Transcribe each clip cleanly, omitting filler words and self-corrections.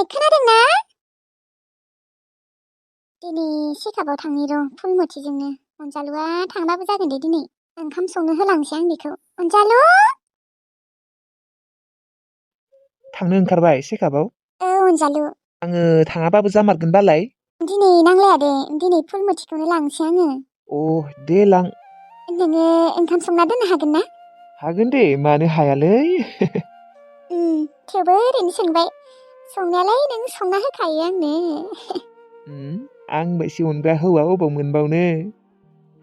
खोनादोंना? दिनै सिकाबाव थांनि र' फुलमथिजोंनो। अनजालुआ थांबाबो जागोन दे दिनै। ओंखाम संनो होलांसै आं बेखौ। अनजालु! थांनो ओंखारबाय सिकाबाव? औ अनजालु। आङो थाङाबाबो जामारगोन बालाय। दिनै नांलाया दे, दिनै फुलमथिखौनो लांसै आङो। दे लां। नोङो ओंखाम संना दोननो हागोन ना? हागोन दे, मानो हायालै। थेवबो ओरैनो सोंबाय। संनायालाय नों संना होखायो आंनो। आं बायदि अनग्रा हौवा अबाव मोनबावनो।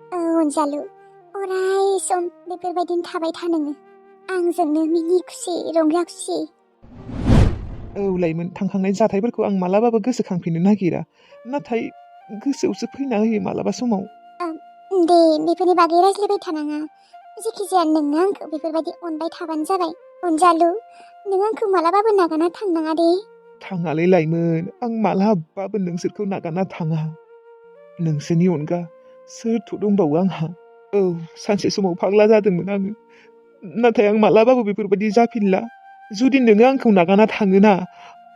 औ अनजालु, अराय सम बेफोरबायदिनो थाबाय था नोङो। आंजोंनो मिनि खुसि रंजा खुसि। औ लाइमोन, थांखांनाय जाथायफोरखौ आं मालाबाबो गोसोखांफिननो नागिरा। नाथाय गोसोआवसो फैना होयो मालाबा समाव। दे बेफोरनि बागै रायज्लायबाय थानाङा। जेखिजाया नोङो आंखौ बेफोरबायदि अनबाय थाबानो जाबाय। अनजालु, नों आंखौ मालाबाबो नागारना थांनाङा दे। थाङालै लाइमोन, आं मालाबाबो नोंसोरखौ नागारना थाङा। नोंसोरनि अनगा सोरथो दंबावो आंहा? औ, सानसे समाव फाग्ला जादोंमोन आङो। नाथाय आं मालाबाबो बेफोरबायदि जाफिनला। जुदि नोङो आंखौ नागारना थाङोना,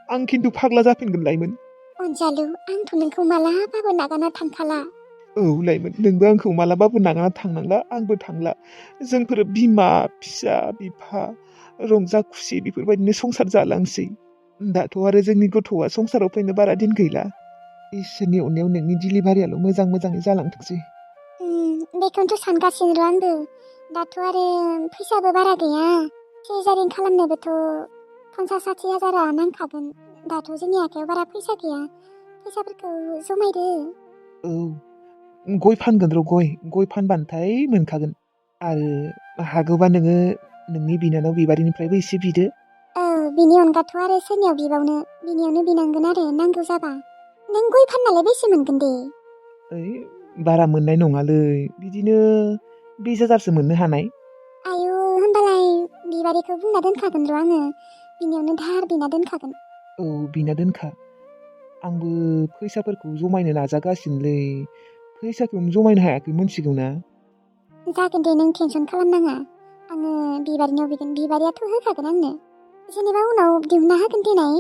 आं खिन्थु फाग्ला जाफिनगोन लाइमोन। अनजालु, आंथ' नोंखौ मालाबाबो नागारना थांखाला। औ लाइमोन, नोंबो आंखौ मालाबाबो नागारना थांनांला, आंबो थांला। जोंफोर बिमा फिसा बिफा रंजा खुसि बेफोरबायदिनो संसार जालांसै। दाथ' आरो जोंनि गथ'आ संसाराव फैनो बारा दिन गैला। इसोरनि अननायाव नोंनि डिलिभारियाल' मोजाङै जालांथोंसै। बेखौनोथ' सानगासिनो र' आंबो। दाथ' आरो फैसाबो बारा गैया। सिजारिन खालामनोबोथ' 50-60 हाजारा नांखागोन। दाथ' जोंनि आखायाव बारा फैसा गैया। फैसाफोरखौ जमायदो। औ, गय फानगोन र' गय फानबानोथाय मोनखागोन। आरो हागौबा नोङो नोंनि बिनानाव बिबारिनिफ्रायबो एसे बिदो। औ, बिनि अनगाथ' आरो सोरनियाव बिबावनो, बिनियावनो बिनांगोन आरो नांगौ जाबा। नों गय फाननालाय बेसे मोनगोन दे? बारा मोननाय नङालै, बिदिनो 20,000सो मोननो हानाय। आयु, होनबालाय बिबारिखौ बुंना दोनखागोन र' आङो। बिनियावनो धार बिना दोनखागोन। औ, बिना दोनखा। आंबो फैसाफोरखौ जमायनो नाजागासिनोलै। फैसाखौनो जमायनो हायाखै, मोनथिगौ ना? जागोन दे, नों टेनसन खालामनाङा। आङो बिबारिनाव बिगोन, बिबारियाथ' होखागोन आंनो। जेनेबा उनाव दिहुनना होगोन देनाय।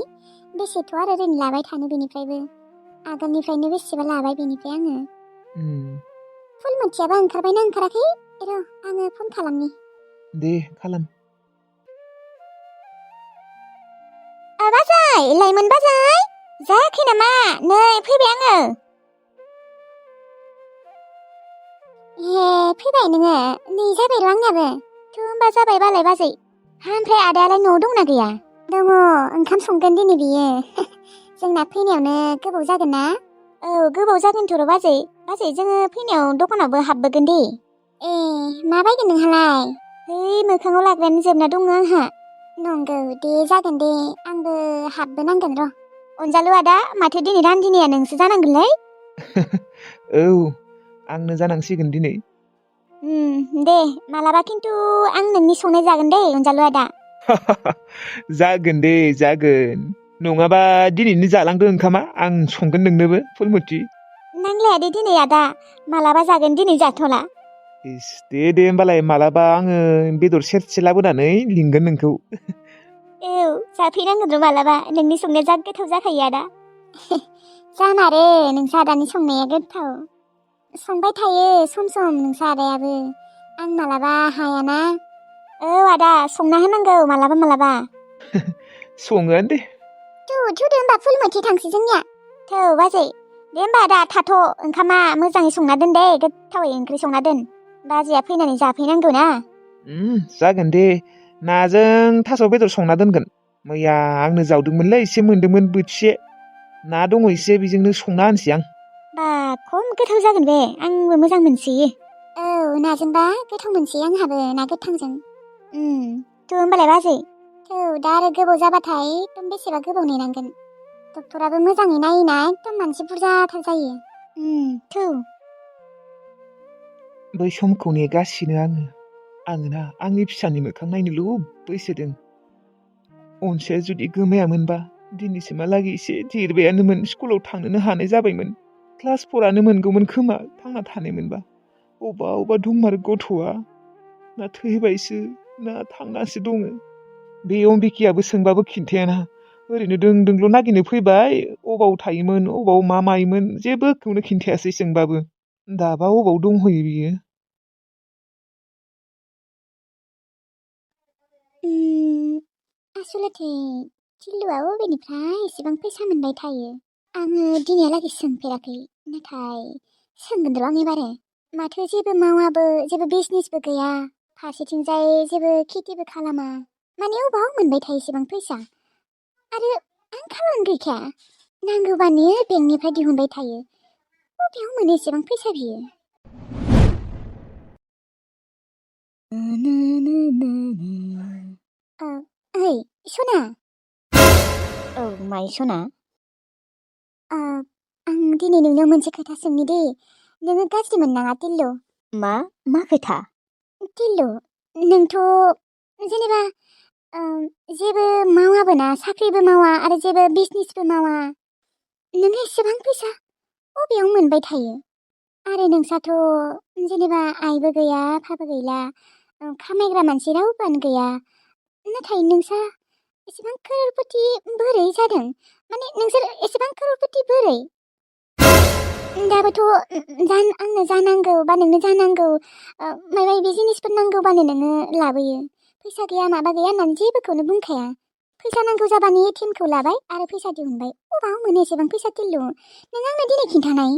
बेसेथ' आरो ओरैनो लाबाय थानो बेनिफ्रायबो। आगोलनिफ्रायनो बेसेबा लाबाय बेनिफ्राय आङो। फुलमथियाबा ओंखारबायना ओंखाराखै? र' आङो फन खालामनि। दे खालाम। बाजै, लाइमोन बाजै, जायाखै नामा? नै फैबाय आङो। फैबाय नोङो? नै जाबाय र' आंनियाबो। होमबा जाबाय बालाय बाजै। ओमफ्राय आदायालाय न'आव दंना गैया? दङ, ओंखाम संगोन दिनै बियो। जोंना फैनायावनो गोबाव जागोन ना? औ, गोबाव जागोनथ' र' बाजै। बाजै, जोङो फैनायाव दखानावबो हाबबोगोन दे। मा बायगोन नोंहालाय? मोखाङाव लाग्रायानो जोबना दङ आंहा। नंगौ दे, जागोन दे। आंबो हाबबोनांगोन र'। अनजालु आदा, माथो दिनै रान्दिनिया नोंसो जानांगोनलै? औ, आंनो जानांसिगोन दिनै। दे, मालाबा खिन्थु आं नोंनि संनाय जागोन दे अनजालु आदा। जागोन दे, जागोन। नङाबा दिनैनो जालांदो ओंखामा, आं संगोन नोंनोबो फुलमथि। नांलाया दे दिनै आदा, मालाबा जागोन, दिनै जाथ'ला। दे होमबालाय, मालाबा आङो बेदर सेरसे लाबोनानै लिंगोन नोंखौ। औ, जाफैनांगोन र' मालाबा, नोंनि संनाया जा गोथाव जाखायो आदा। जामारो, नोंसा आदानि संनाया गोथाव। संबाय थायो सम सम नोंसा आदायाबो। आं मालाबा हायाना। औ आदा, संना होनांगौ मालाबा। सङोआनो दे। थुदो होमबा फुलमथि, थांसै जोंनिया। थौ बाजै, दे होमबा आदा थाथ', ओंखामा मोजाङै संना दोन दे, गोथावै ओंख्रि संना दोन। बाजैया फैनानै जाफैनांगौ ना। जागोन दे, नाजों थास' बेदर संना दोनगोन। मैया आंनो जावदोंमोनलै, एसे मोन्दोंमोन बोथिसे। ना दङ एसे, बेजोंनो संना होनसै आं। बा खम गोथाव जागोन बे, आंबो मोजां मोनसोयो। औ, नाजोंबा गोथाव मोनसोयो आंहाबो, ना गोथांजों। थ' होमबालाय बाजै। दा आरो गोबाव जाबाथाय एकदम बेसेबा गोबाव नेनांगोन। डक्टराबो मोजाङै नायोना, एकदम मानसि बुरजाथार जायो। बै समखौ नेगासिनो आङो ना आंनि फिसानि मोखां नायनो लुबैसोदों। अनसाया जुदि गोमायामोनबा दिनैसिमहालागै एसे देरबायानोमोन, स्कुलाव थांनोनो हानाय जाबायमोन। क्लास 4आनो मोनगौमोन खोमा, थांना थानायमोनबा। अबा दंमारो गथ'आ, ना थैबायसो ना थांनासो दङ। बे अम्बिकायाबो सोंबाबो खिन्थायाना, ओरैनो दों-दोंल' नागिरनो फैबाय। अबाव थायोमोन, अबाव मा मायोमोन जेबोखौनो खिन्थायासै सोंबाबो। दाबा अबाव दंहैयो बियो? आसलथे टिल्लुआ अबेनिफ्राय एसेबां फैसा मोनबाय थायो? आङो दिनैहालागै सोंफेराखै, नाथाय सोंगोन र' आं एबारो। माथो जेबो मावाबो, जेबो बिजनेसबो गैया, फारसेथिंजाय जेबो खेथिबो खालामा। माने अबाव मोनबाय थायो एसेबां फैसा? आरो आंखालानो गैखाया, नांगौबानो बेंकनिफ्राय दिहुनबाय थायो। बबेयाव मोनो एसेबां फैसा बियो? ओइ सना। औ माइ सना। आं दिनै नोंनाव मोनसे खोथा सोंनि दे, नोङो गाज्रि मोननाङा टिल्लु। मा खोथा? टिल्लु, नोंथ' जेनेबा जेबो मावाबो ना, साख्रिबो मावा आरो जेबो बिजनेसबो मावा। नोङो एसेबां फैसा बबेयाव मोनबाय थायो? आरो नोंसाथ' जेनेबा आइबो गैया, आफाबो गैला, खामायग्रा मानसि रावबोआनो गैया। नाथाय नोंसा एसेबां करोड़पति बोरै जादों? माने नोंसोर एसेबां करोड़पति बोरै? दाबोथ' आंनो जानांगौ बा नोंनो जानांगौ, माबा माबि जिनिसफोर नांगौबानो नोङो लाबोयो। फैसा गैया माबा गैया होननानै जेबोखौनो बुंखाया। फैसा नांगौ जाबानो एटिएमखौ लाबाय आरो फैसा दिहुनबाय। अबाव मोनो एसेबां फैसा टिल्लु? नों आंनो दिनै खिन्थानाय।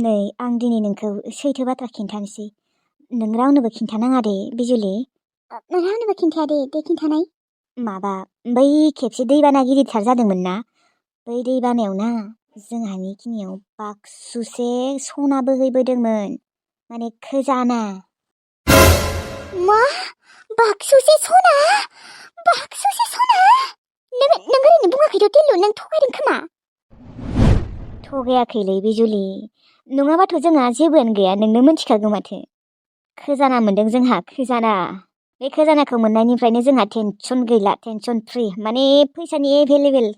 नै आं दिनै नोंखौ सैथो बाथ्रा खिन्थानोसै। नों रावनोबो खिन्थानाङा दे बिजुलि। रावनोबो खिन्थाया दे खिन्थानाय। माबा बै खेबसे दैबाना गिदिरथार जादोंमोन ना, बै दैबानायाव ना जोंहानि खिनियाव बाक्सुसे सना बोहैबोदोंमोन, माने खजाना। मा? बाक्सुसे सना? बाक्सुसे सना? नों ओरैनो बुङाखैथ' टिल्लु, नों थगायदों खोमा? थगायाखैलै बिजुलि, नङाबाथ' जोंहा जेबोआनो गैया, नोंनो मिथिखागौ माथो। खजाना मोनदों जोंहा, खजाना। बे खजानाखौ मोननायनिफ्रायनो जोंहा टेनसन गैला, टेनसन फ्रि, माने फैसानि एभेलेबेल।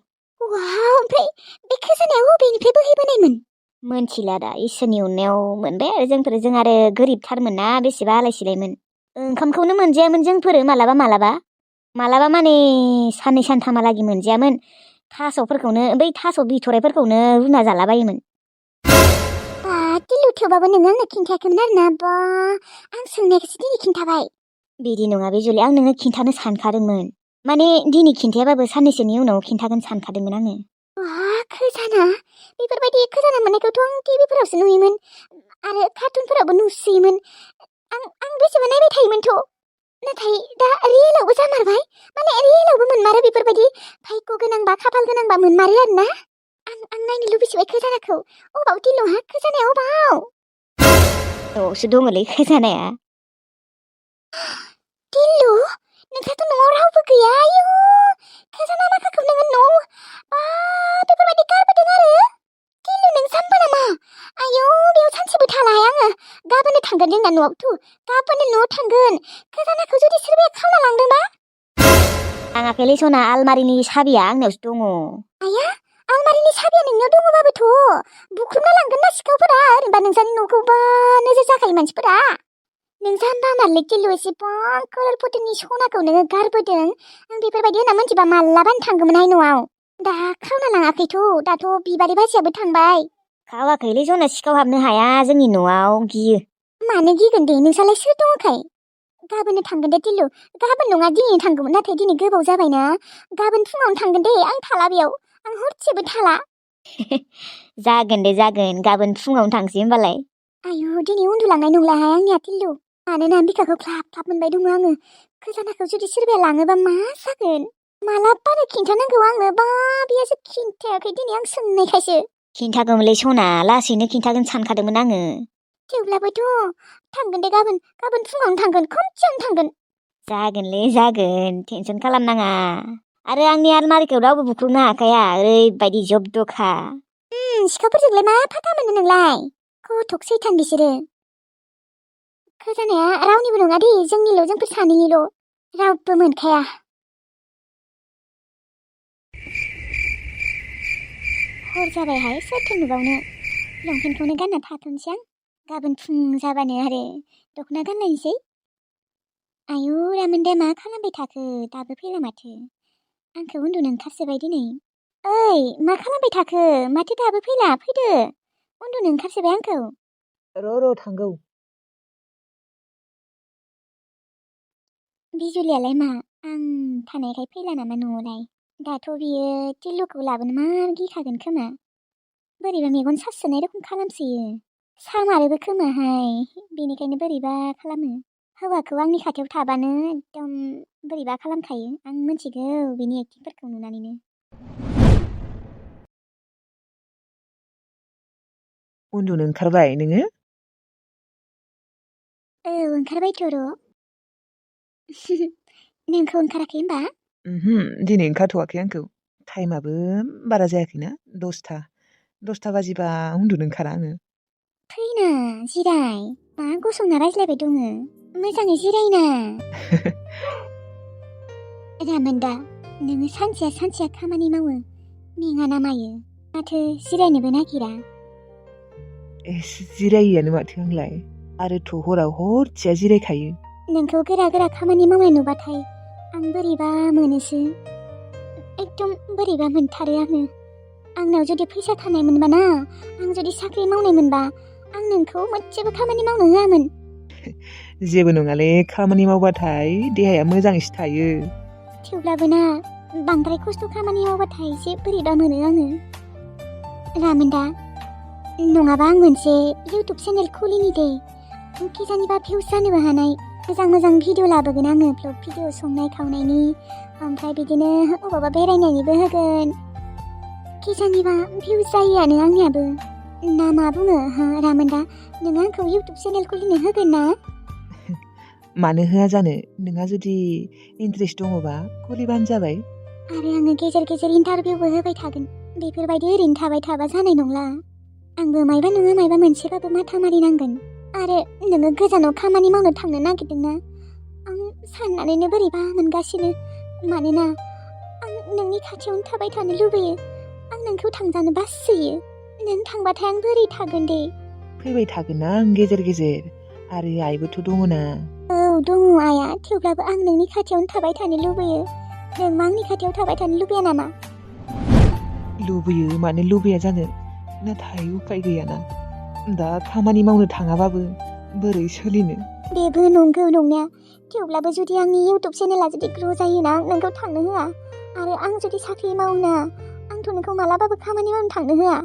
वाव, ओमफ्राय बे खजानाया अबेनिफ्राय बोहैबोनायमोन? मोनथिला दा, इसोरनि अननायाव मोनबाय आरो जों आरो गोरिबथारमोन ना, बेसेबा आलाय सिलायमोन। ओंखामखौनो मोनजायामोन जोंफोरो मालाबा मालाबा माने साननै सानथामहालागै मोनजायामोन। थास'फोरखौनो, बै थास' बिथराइफोरखौनो रुना जालाबायोमोन। टिल्लु, थेवबाबो नोङो आंनो खिन्थायाखैमोन आरोना। बा, आं सोंनायखौसो दिनै खिन्थाबाय। बिदि नङा बिजुलि, आं नोंनो खिन्थानो सानखादोंमोन। माने दिनै खिन्थायाबाबो साननैसोनि उनाव खिन्थागोन सानखादोंमोन आङो। खजाना? बेफोरबायदि खजाना मोननायखौथ' आं टिभिफोरावसो नुयोमोन आरो कार्टुनफोरावबो नुसोयोमोन। आं बेसेबा नायबाय थायोमोनथ'। नाथाय दा रियेलावबो जामारबाय, माने रियेलावबो मोनमारो बेफोरबायदि। भाग्य गोनांबा, खाफाल गोनांबा मोनमारो आरोना। आं नायनो लुबैसोबाय खजानाखौ। अबाव टिल्लु, खजानाया अबाव? न'आवसो दङलै खजानाया। टिल्लु, नोंसाथ' न'आव रावबो गैया? आयु, खजाना माखाखौ नोङो न'आव बेफोरबायदि गारबोदों आरो? टिल्लु, नों जाम्बा नामा? आयु, बेयाव सानसेबो थालाहाय आङो। गाबोननो थांगोन जोंना न'आवथ'। गाबोननो न'आव थांगोन। खजानाखौ जुदि सोरबाया खावना लांदोंबा? थाङाखैलै सना, आलमारिनि साबिया आंनावसो दङ। आया, आलमारिनि साबिया नोंनाव दङबाबोथ' बुख्रुबना लांगोन ना सिखावफोरा। ओरैनोबा नोंसानि न'खौबा नोजोर जाखायो मानसिफोरा। नों जाम्बा मारलै टिल्लु, एसेबां करोड़पतिनि सनाखौ नोङो गारबोदों। आं बेफोरबायदि होनना मोनथिबा मालाबानो थांगौमोनहाय न'आव। दा खावना लाङाखैथ', दाथ' बिबारि बासियाबो थांबाय। खावाखैलै सना, सिखाव हाबनो हाया जोंनि न'आव, गियो। मानो गिगोन दे, नोंसालाय सोर दङखाय? गाबोननो थांगोन दे टिल्लु। गाबोन नङा, दिनै थांगौमोन, नाथाय दिनै गोबाव जाबायना। गाबोन फुङावनो थांगोन दे, आं थाला बेयाव। आं हरसेबो थाला। जागोन दे जागोन, गाबोन फुङावनो थांसै होमबालाय। आयु, दिनै उन्दुलांनाय नंलाहाय आंनिया टिल्लु। मानोना बिखाखौ ख्लाब ख्लाब मोनबाय दङ आङो। खजानाखौ जुदि सोरबाया लाङोबा मा जागोन? मालाबानो खिन्थानांगौ आंनो। बा, बेयासो खिन्थायाखै दिनै, आं सोंनायखायसो। खिन्थागौमोनलै सना, लासैनो खिन्थागोन सानखादोंमोन आङो। थेवब्लाबोथ' थांगोन दे, गाबोन फुङावनो थांगोन, खनसेयावनो थांगोन। जागोनलै जागोन, टेनसन खालामनाङा। आरो आंनि आलमारिखौ रावबो बुख्रुबनो हाखाया, ओरैबायदि जब्दखा। सिखावफोरजोंलाय मा फाथा मोनो नोंलाय? गथ'क सैथान बिसोरो। खजानाया रावनिबो नङा दे, जोंनिल', जोंफोर सानैनिल'। रावबो मोनखाया। हर जाबायहाय, सोरथो नुबावनो। लंपेन्टखौनो गानना थाथ'नोसै आं। गाबोन फुं जाबानो आरो दख'ना गानलायनोसै। आयु, रामोनदाया मा खालामबाय थाखो? दाबो फैला माथो। आंखौ उन्दुनो ओंखारसोबाय दिनै। ओइ, मा खालामबाय थाखो? माथो दाबो फैला? फैदो। उन्दुनो ओंखारसोबाय आंखौ। र' थांगौ। बिजुलियालाय मा? आं थानायखाय फैला नामा न'आवलाय? दाथ' बियो टिल्लुखौ लाबोनो मार गिखागोन खोमा। बोरैबा मेगन सासोनाय रखम खालामसोयो। सामारोबो खोमाहाय, बेनिखायनो बोरैबा खालामो। हौवाखौ आंनि खाथियाव थाबानो एकदम बोरैबा खालामखायो। आं मिथिगौ बिनि एक्टिंफोरखौ नुनानैनो। उन्दुनो ओंखारबाय नोङो? औ, ओंखारबायथ' र'। नोंखौ ओंखाराखै होमबा? दिनै ओंखारथ'वाखै आंखौ। टाइमाबो बारा जायाखैना 10ता बाजिबा उन्दुनो ओंखारा आङो। फैना जिराय। मा गसंना रायज्लायबाय दङ? मोजाङै जिरायना। रामोनदा, नोङो सानसेया खामानि मावो। मेङा ना मायो? माथो जिरायनोबो नागिरा। जिरायोआनो माथो आंलाय। आरोथ' हराव हरसेया जिरायखायो। नोंखौ गोरा खामानि मावनाय नुबाथाय आं बोरैबा मोनोसो। एकदम बोरैबा मोनथारो आङो। आंनाव जुदि फैसा थानाय मोनबा ना, आं जुदि साख्रि मावनाय मोनबा, आं नोंखौ मोनसेबो खामानि मावनो होआमोन। जेबो नङालै, खामानि मावबाथाय देहाया मोजाङैसो थायो। थेवब्लाबो ना, बांद्राय खस्थ' खामानि मावबाथाय एसे बोरैबा मोनो आङो। रामोनदा, नङाबा आं मोनसे इउटुब चेनेल खुलिनि दे। किजानिबा भिउस जानोबो हानाय। मोजां भिडिअ लाबोगोन आङो, भ्लग भिडिअ संनाय खावनायनि, ओमफ्राय बिदिनो अबावबा बेरायनायनिबो होगोन। किजानिबा भिउस जायोआनो आंनियाबो। ना मा बुङो रामोनदा? नों आंखौ इउटुब चेनेल खुलिनो होगोन ना? मानो होआ जानो? नोंहा जुदि इन्ट्रेस्ट दङबा खुलिबानो जाबाय। आरो आङो गेजेर इन्टारभिउबो होबाय थागोन। बेफोरबायदि ओरैनो थाबाय थाबा जानाय नंला। आंबो मायबा नङा मायबा मोनसेबाबो माथा मारिनांगोन। आरो नोङो गोजानाव खामानि मावनो थांनो नागिरदोंना? आं साननानैनो बोरैबा मोनगासिनो। मानोना आं नोंनि खाथियावनो थाबाय थानो लुबैयो। आं नोंखौ थांजानो बासोयो। नों थांबाथाय आं बोरै थागोन दे? फैबाय थागोन ना आं गेजेर आरो आइबोथ' दङना। औ, दङ आइया। थेवब्लाबो आं नोंनि खाथियावनो थाबाय थानो लुबैयो। नों मा आंनि खाथियाव थाबाय थानो लुबैया नामा? लुबैयो, मानो लुबैया जानो? नाथाय उपाय गैयाना। दा खामानि मावनो थाङाबाबो बोरै सोलिनो? बेबो नंगौ नंनाया। थेवब्लाबो जुदि आंनि इउटुब चेनेला जुदि ग्र' जायोना, आं नोंखौ थांनो होआ। आरो आं जुदि साख्रि मावोना, आंथ' नोंखौ मालाबाबो खामानि मावनो थांनो होआ।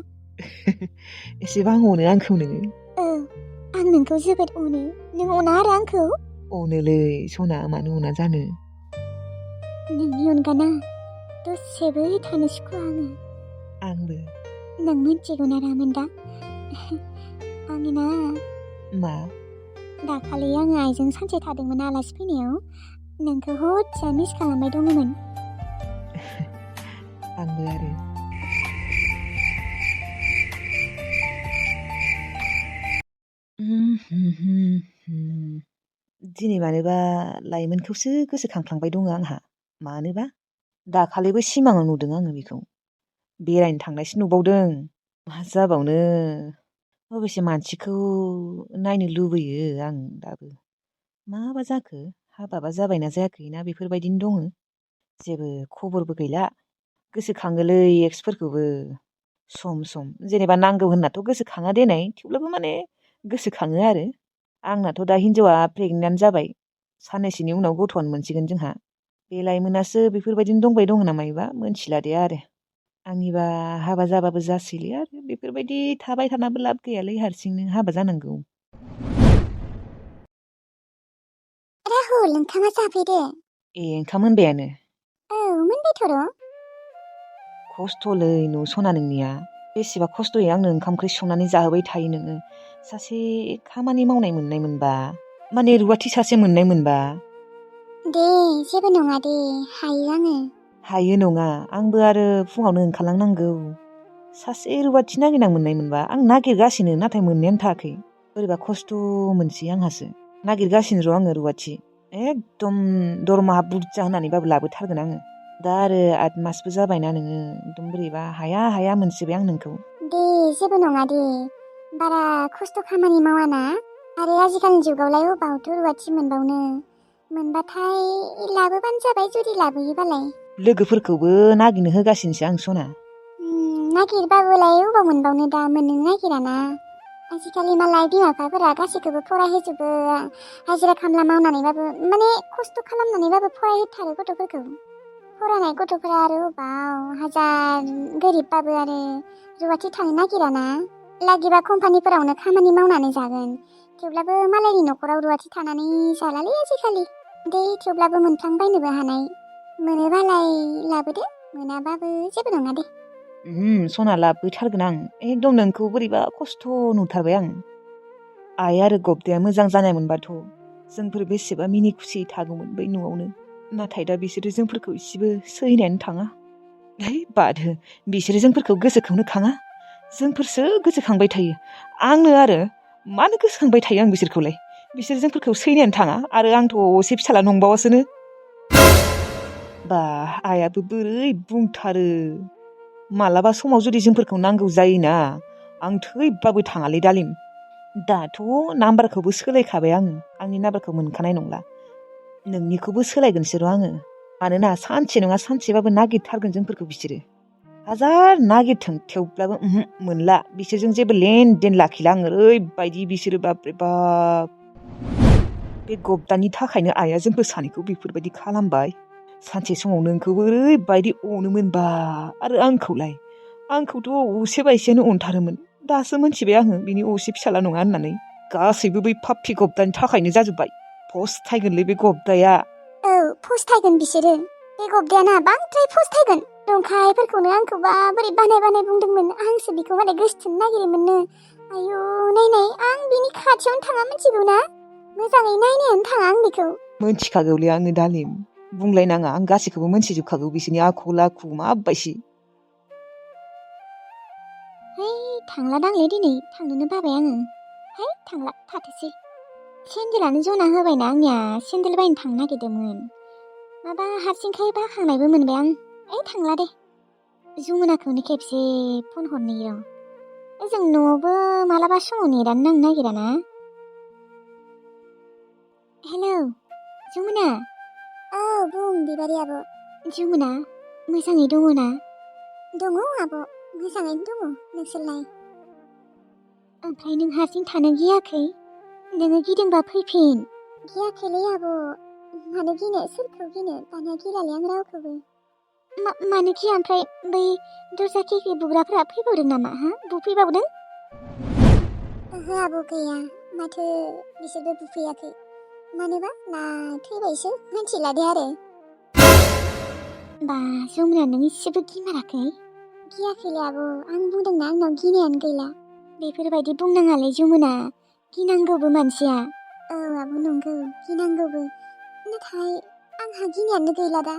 एसेबां अनो आंखौ नोङो? औ, आं नोंखौ जोबोद अनो। नों अना आरो आंखौ? अनोलै सना, मानो अना जानो? नोंनि अनगाना दसेबो थानो सुखुवा आङो। आंबो। नों मिथिगौ ना रामोनदा? आङो ना। मा? दाखालि आङो आइजों सानसे थादोंमोन आलासि फैनायाव। नोंखौ हदसे मिस खालामबाय दङमोन। आंबो आरो। दिनै मानोबा लाइमोनखौसो गोसोखांफ्लांबाय दङ आंहा। मानोबा? दाखालिबो सिमाङाव नुदों आङो बेखौ। बेरायनो थांनायसो नुबावदों। मा जाबावनो। अबयसे मानसिखौ नायनो लुबैयो आं दाबो। माबा जाखो? हाबाबा जाबायना जायाखै ना बेफोरबायदिनो दङ। जेबो खबरबो गैला। गोसोखाङोलै एक्सफोरखौबो सम जेनेबा नांगौ होननाथ' गोसोखाङा देनाय, थेवब्लाबो माने गोसोखाङो आरो। आंनाथ' दा हिनजावा प्रेगनेन्ट जाबाय। साननैसोनि उनाव गथ'आनो मोनसिगोन जोंहा। बे लाइमोनासो बेफोरबायदिनो दंबाय दङ नामायोबा मोनथिला दे आरो। आंनिबा हाबा जाबाबो जासैलै आरो। बेफोरबायदि थाबाय थानाबो लाब गैयालै, हारसिंनो हाबा जानांगौ। राहुल, ओंखामा जाफैदो। ओंखाम मोनबायानो? औ, मोनबायथ' र'। खस्थ'लै सना नोंनिया। बेसेबा खस्थ'यै आंनो ओंखाम ओंख्रि संनानै जाहोबाय थायो नोङो। सासे खामानि मावनाय मोननाय मोनबा, माने रुवाथि सासे मोननाय मोनबा। दे, जेबो नङा दे, हायो आङो। हायो नङा, आंबो आरो फुङावनो ओंखारलांनांगौ। सासे रुवाथि नागिरना मोननाय मोनबा। आं नागिरगासिनो, नाथाय मोननायानो थायाखै। बोरैबा खस्थ' मोनसै आंहासो। नागिरगासिनो र' आङो रुवाथि। एकदम दरमाहा बुरजा होनानैबाबो लाबोथारगोन आङो। दा आरो 8 मासबो जाबायना नोङो। एकदम बोरैबा हाया मोनसोबाय आं नोंखौ। दे, जेबो नङा दे। बारा खस्थ' खामानि मावाना। आरो आजिखालिनि जुगावलाय अबावथ' रुवाथि मोनबावनो। मोनबाथाय लाबोबानो जाबाय, जुदि लाबोयोबालाय। लोगोफोरखौबो नागिरनो होगासिनोसो आं सना। नागिरबाबोलाय अबाव मोनबावनो दा मोननो नागिराना। आजिखालि मालाय बिमा बिफाफोरा गासैखौबो फरायहोजोबो। हाजिरा खामला मावनानैबाबो माने खस्थ' खालामनानैबाबो फरायहोथारो गथ'फोरखौ। फरायनाय गथ'फोरा आरो अबाव हाजार गोरिबबाबो आरो रुवाथि थानो नागिराना। लागिबा कम्पानिफोरावनो खामानि मावनानै जागोन। थेवब्लाबो मालायनि न'खराव रुवाथि थानानै जालालै आजिखालि। दे थेवब्लाबो मोनफ्लांबायनोबो हानाय। मोनोबालाय लाबोदो, मोनाबाबो जेबो नङा दे। सना लाबोथारगोन आं। एकदम नोंखौ बोरैबा खस्थ' नुथारबाय आं। आइ आरो गब्दाया मोजां जानाय मोनबाथ' जोंफोर बेसेबा मिनि खुसियै थागौमोन बै न'आवनो। नाथाय दा बिसोरो जोंफोरखौ इसेबो सैनायानो थाङा। है बादहो, बिसोरो जोंफोरखौ गोसोखांनो खाङा। जोंफोरसो गोसोखांबाय थायो। आंनो आरो मानो गोसोखांबाय थायो आं बिसोरखौलाय। बिसोर जोंफोरखौ सैनायानो थाङा आरो आंथ' असे फिसाला नंबावासोनो। बा आइयाबो बोरै बुंथारो। मालाबा समाव जुदि जोंफोरखौ नांगौ जायोना आं थैबाबो थाङालै दालिम। दाथ' नाम्बारखौबो सोलायखाबाय आङो। आंनि नाम्बारखौ मोनखानाय नंला। नोंनिखौबो सोलायगोनसो र' आङो। मानोना सानसे नङा सानसेबाबो नागिरथारगोन जोंफोरखौ बिसोरो। हाजार नागिरथों थेवब्लाबो मोनला। बिसोरजों जेबो लेनदेन लाखिला आङो। ओरैबायदि बिसोरो बाबरे बाब। बे गब्दानि थाखायनो आइया जोंफोर सानैखौ बेफोरबायदि खालामबाय। सानसे समाव नोंखौबो ओरैबायदि अनोमोनबा आरो आंखौथ' असे बायसेयानो अनथारोमोन। दासो मोनथिबाय आङो बिनि असे फिसाला नङा होननानै। गासैबो बै पाप्पि गब्दानि थाखायनो जाजोब्बाय। फस्थायगोनलै बे गब्दाया। औ फस्थायगोन बिसोरो। बे गब्दायाना बांद्राय फस्थायगोन। दंखायफोरखौनो आंखौबा बोरै बानाय बुंदोंमोन। आंसो बिखौ माने गोसोथोनो नागिरोमोननो। आयु नायनाय आं बिनि खाथियावनो थाङा मिथिगौ ना। मोजाङै नायनायानो थाङा आं बेखौ। मोनथिखागौलै आङो दालिम। बुंलायनाङा, आं गासैखौबो मोनथिजोबखागौ बिसोरनि आखल आखु माबायसि। है थांलादांलै दिनै, थांनोनो बाबाय आङो। है थांला थाथोसै। सेन्देलानो जना होबायना आंनिया, सेन्देल बायनो थांनो नागिरदोंमोन। माबा हारसिंखाय बाखांनायबो मोनबाय आं। थांला दे। जमुनाखौनो खेबसे फन हरनि र'। ओजों न'आवबो मालाबा समाव नेटानो नांनो नागिराना। हेलौ जमुना। औ बुं बिबारि आब'। जमुना मोजाङै दङ ना? दङ आब', मोजाङैनो दङ। नोंसोरलाय? ओमफ्राय नों हारसिं थानो गियाखै? नोङो गिदोंबा फैफिन। गियाखैलै आब'। मानो गिनो, सोरखौ गिनो? दानिया गिलालै आं रावखौबो। मानो गिया ओमफ्राय? बै दरजा खिरखि बुग्राफोरा फैबावदों नामा? बुफैबावदों? ओहो आब' गैया। माथो बिसोरबो बुफैयाखै। मानोबा ना थैबायसो मिथिला दे आरो। बा जमुना नों इसेबो गिमाराखै? गियाखैलै आब', आं बुंदोंना आंनाव गिनायानो गैला। बेफोरबायदि बुंनाङालै जमुना, गिनांगौबो मानसिया। औ आब' नंगौ, गिनांगौबो। नाथाय आंहा गिनायानो गैला दा।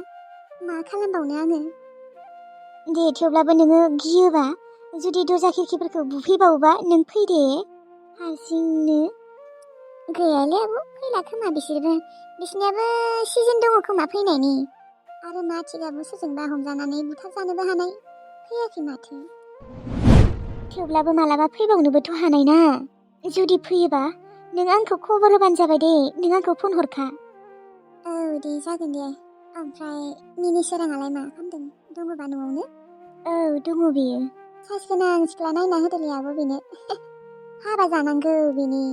मा खालामबावनो आङो? दे थेवब्लाबो नोङो गियोबा, जुदि दरजा खिरखिफोरखौ बुफैबावोबा नों फै दे हारसिंनो। गैयालै आब', फैला खोमा बिसोरबो। बिसोरनियाबो सिजोन दङ खोमा फैनायनि। आरो मा थिगाबो सोरजोंबा हमजानानै बुथारजानोबो हानाय। फैयाखै माथो। थेवब्लाबो मालाबा फैबावनोबोथ' हानाय ना। जुदि फैयोबा नों आंखौ खबर होबानो जाबाय दे। नों आंखौ फन हरखा। औ दे जागोन दे। ओमफ्राय मिनि सोराङालाय मा खालामदों? दङबा न'आवनो? औ दङ बेयो। साइस गोनां सिख्ला नायना होदोलै आब' बेनो। हाबा जानांगौ बेनि।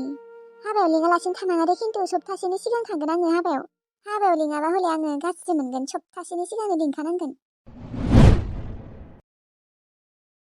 हाबायाव लिङालासिनो थानाङा दे खिन्थु, सप्तासेनि सिगां थांगोन आङो हाबायाव। हाबायाव लिङाबा हले आङो गाज्रि मोनगोन। सप्तासेनि सिगांनो लिंखानांगोन।